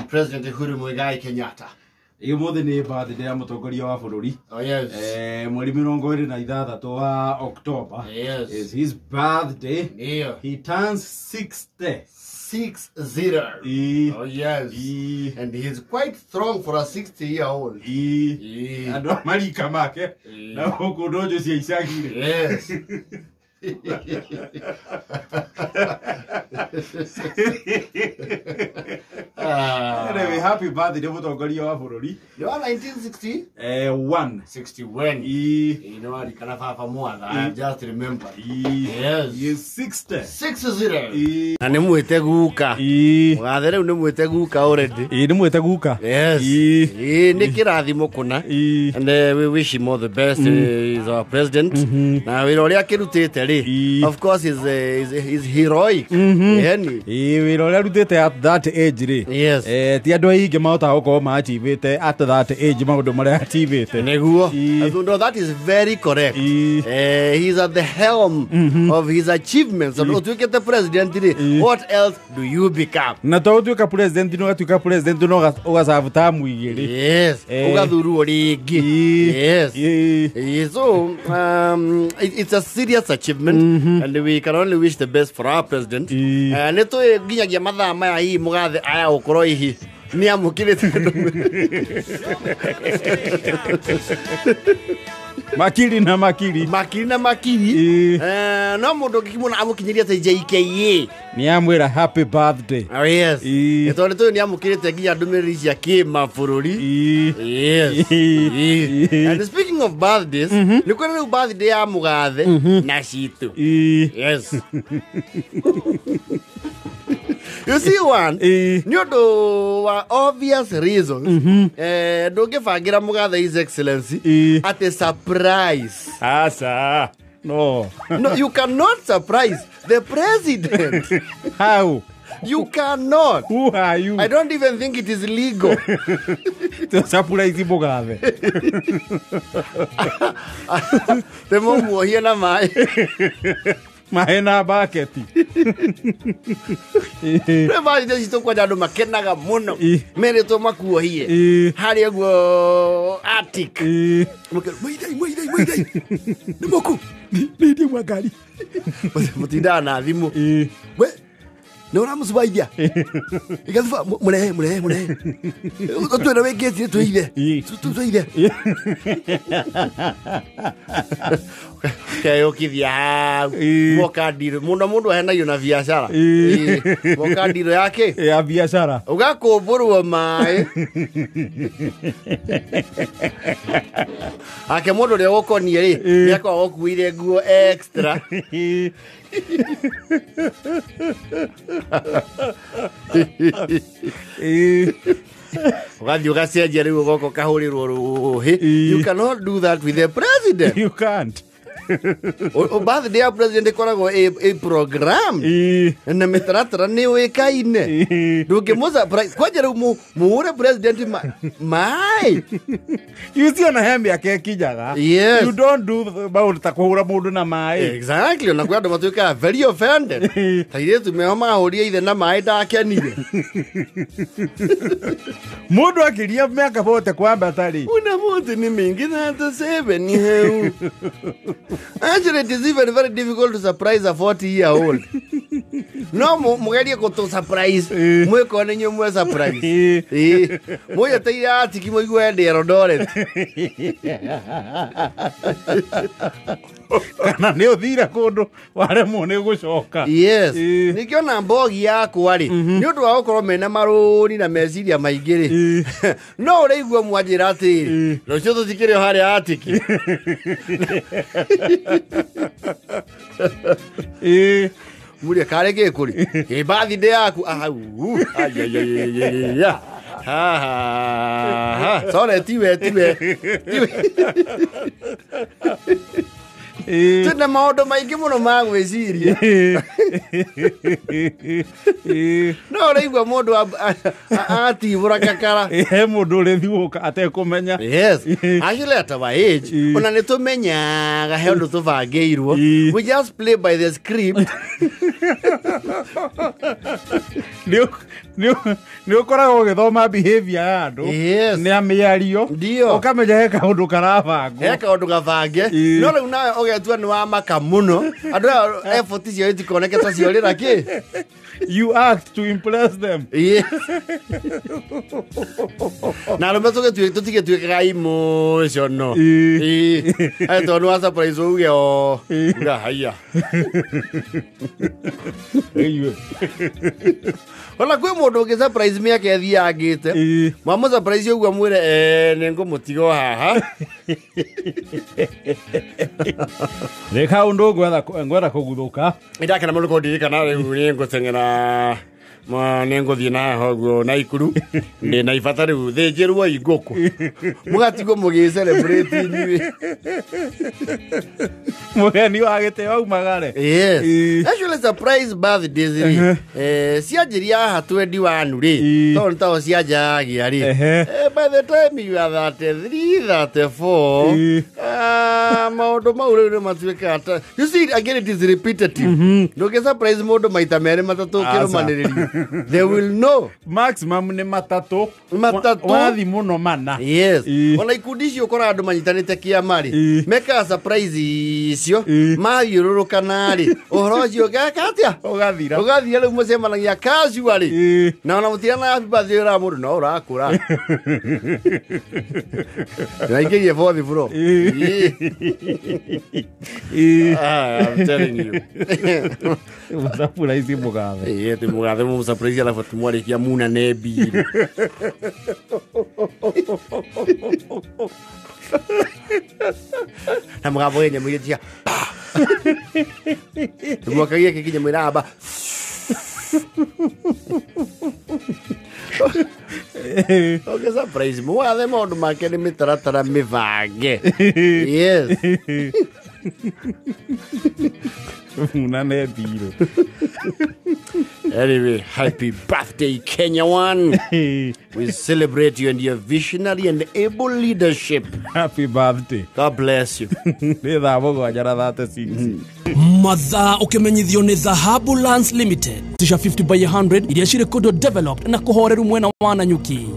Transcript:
President Uhuru Muigai Kenyatta. Umuthi ni birthday ya mutongoria wa bururi. Oh yes. Mweri 26 wa October. Yes. Is his birthday. Yeah. He turns 60. 60. E. Oh yes. E. And he's quite strong for a 60-year-old. E. Yeah. Andũ a marika make na gũkũ ndonjo cia icagi-inĩ. Yes. Anyway, happy birthday mũtongoria wa bũrũri. You are 1960? One. 61. E. You know, I can have more. I just remember. E. Yes. He is 60. 60. E. Na nĩ mwĩte guka. E. Mũgathe rĩu nĩ mwĩte guka already. E nĩ mwĩte guka. Yes. E. Ĩ nĩ kĩrathimo kũna. E. And we wish him all the best. He's our president. Na wĩra ũrĩa akĩrutĩte rĩ, of course is heroic. Yani. Ĩ wĩra ũrĩa arutĩte at that age rĩ. Yes. Ti andũ aingĩ mahotaga gũkorwo maachivĩte at that age maũndũ marĩa achivĩte. Nĩguo. Ĩ. No, that is very correct. Ĩ. He's at the helm of his achievements. And ũtuĩkĩte president rĩ, what else do you become? Na to ũtuĩka president no ũgatuĩka president no ũgacabu tamu igĩrĩ. Yes. Ũgathurwo rĩngĩ. Ĩ. Yes. Ĩ. So it's a serious achievement, and we can only wish the best for our president. Nĩ tũĩ nginyagia mathaa maya hihi mũgathe aya gũkorwo hihi nĩ amũkĩrĩte Makiri na makiri. Makiri na makiri. No mũndũ ũngĩkĩmuona amũkinyĩria ta JKA. Nĩ amwĩra happy birthday. Oh, yes. Ĩ. Tondũ tũĩ nĩ amũkĩrĩte nginya ndũmĩrĩri cia kĩmabũrũri. Ĩ. Yes. Ĩ. And speaking of birthdays, nĩ kũrĩ rĩu birthday ya mũgathe na citũ. Ĩ. Yes. You see one, nĩ ũndũ wa obvious reasons, ndũngĩbangĩra mũgathe His Excellency atĩ surprise. Aca. No. No, you cannot surprise the president. How? You cannot. Who are you? I don't even think it is legal. To surprise mũgathe. Te mũmuohie na maĩ. Maĩ na baketi. Rĩu birthday citũ kwanja andũ makenaga mũno. Merĩtwo makuohie. Harĩa guo attic. Mũithai, mũithai, mũithai. Nĩ mũku. Nĩ ndiuma ngari. Mũtindaga na thimũ. We, nĩ ũramũcubaithia? Igathuba, mũrehe, mũrehe, mũrehe. Ũtwĩre wĩ ngĩti, twĩithe. Twĩithe. Keyũkithia hau. Mwoka ndirũ. Mũno mũndũ ahenagio na biacara. Mwoka ndirũ yake? Ya biacara. Ũgakũmbũrwo maĩ. Ake mũndũ ũrĩa ũgũkoniĩ rĩ, nĩakoragwo akuĩire nguo extra. Ũgathiĩ ũgacenjia rĩu ũgoka ũkahũrĩrwo rũhĩ. You cannot do that with the president. You can't. Birthday ya president ĩkoragwo ĩ program. Na mĩtaratara nĩ ũĩkaine. Ndũngĩmũ kwanja rĩu mũhũre president maĩ. You see ona he mĩaka ĩkinyaga. Yes. You don't do maũndũ ta kũhũra mũndũ na maĩ. Exactly. Ona kwĩ andũ matuĩkaga very offended. Ta airĩtu meho mahũrire ithe na maĩ ndakenire. Mũndũ akĩria mĩaka 40 kwambata rĩ. Una mũndũ nĩ mĩingĩ 37 hau. Actually, it is even very difficult to surprise a 40-year-old. No, mũgerie gũtũ surprise. Mwĩkone inyuĩ mwe surprise. Mũyeteire atiki mũigue ndĩ Eldoret. Kana nĩ ũthire kũndũ waremwo nĩ gũcoka. Yes. Nĩkĩo mbogi yakwa rĩ, nĩ ũndũ wa gũkorwo mena marũni na meciria maingĩ rĩ. No ũraigua mwanjĩra atĩrĩ, rũciũ tũtikĩrĩ o harĩa atiki. Mũrĩa karĩ kĩ kũrĩ? Ĩ birthday yaku. Ahau. Ayayayaya. Ha ha ha. Sorry, tiwe tiwe. Tiwe. Twĩna maũndũ maingĩ mũno ma gwĩciria. No ũraigua mũndũ atibũra kakara. He mũndũ ũrĩthiũka atekũmenya. Yes. Actually at our age, ona nĩ tũmenyaga he ũndũ tũbangĩirwo. We just play by the script. Nä å koragwo å gä thoma behavior ya andå Yes. nä a mä ario Ndio. å kamenya he kaå ndå karabangwo he kaũndũ gabange Ĩĩ. no rĩu nawe ũgetua nĩ wa maka mũno andũ aya effort ciao itikoneke ta ciorĩra kĩ. You act to impress them. Yes. Na arũme tũtigĩtuĩkaga emotional. Ĩĩ. Ĩĩ. Ĩ, tondũ nĩ wa surprise uge o uga haiya. Ona kwĩ mũndũ ũngĩ surprise mĩaka ĩthiangĩte Ĩĩ. mwamũ surprise ũguo mwĩre nĩ ngũmũtiga o haha. Nä kaå ndå ngwetha kå guthå ka. Ndakena mũno kũndirikana rĩu nĩ ngũteng'era nĩ ngũthiĩ na haha ũguo Naikuru ndĩ na ibata rĩu thĩnjĩrwo i ngũkũ mũgatigwo mũgĩ celebrate inyuĩ. Må geni wa gä tä aumagare. Yes. Ĩĩ. Actually surprise birthdays rĩ cianjĩria haha 21 rĩ Ĩĩ. tondũ nĩ tao cianjagia rĩ. Ehe. By the time you are 33 34 Ĩĩ. Maũndũ mau rĩu nĩ matuĩkaga you see again it is repetitive. Ndũngĩ surprise mũndũ maita merĩ matatũ Aca. ũkĩrũmanĩrĩria, they will know. Maximum nä matatå. Matatũ. Wathi må no mana. Yes. Ĩĩ. Ona ikundi icio ũkoraga andũ manyitanĩte kĩama rĩ Ĩĩ. mekaga surprise icio Ĩĩ. mathiũrũrũkana rĩ ũhoro ũcio geka atĩa Å gathira. ũgathira rĩu mũcemanagia casually. Ĩĩ. Na ona mũtirana happy birthday ũra mũndũ no ũrakũra naingĩrie fourth floor. Ĩĩ. Ĩĩ. Ĩĩ. Ah, I'm telling you. Surprise må gathe. Ĩĩ, atĩ mũgathe mũmũ surprise alafu atĩ mwarĩkia munane mbirũ. Na mũgambo wĩ nyamũ iria cia nĩguo kagia kĩngĩ nyamũ ĩramba. Ũngĩ surprise mũgathe maũndũ make nĩ mĩtaratara mĩbange. Yes. Munane mbirå. Anyway, happy birthday, Kenya One. We celebrate you and your visionary and able leadership. Happy birthday. God bless you. Nä thaa må gwanja na 36. Mathaa ũkĩmenyithio nĩ Dhahabu Lands Limited cia 50 by 100 iria cirĩ kũndũ developed na kũhoreru mwena wa Nanyuki.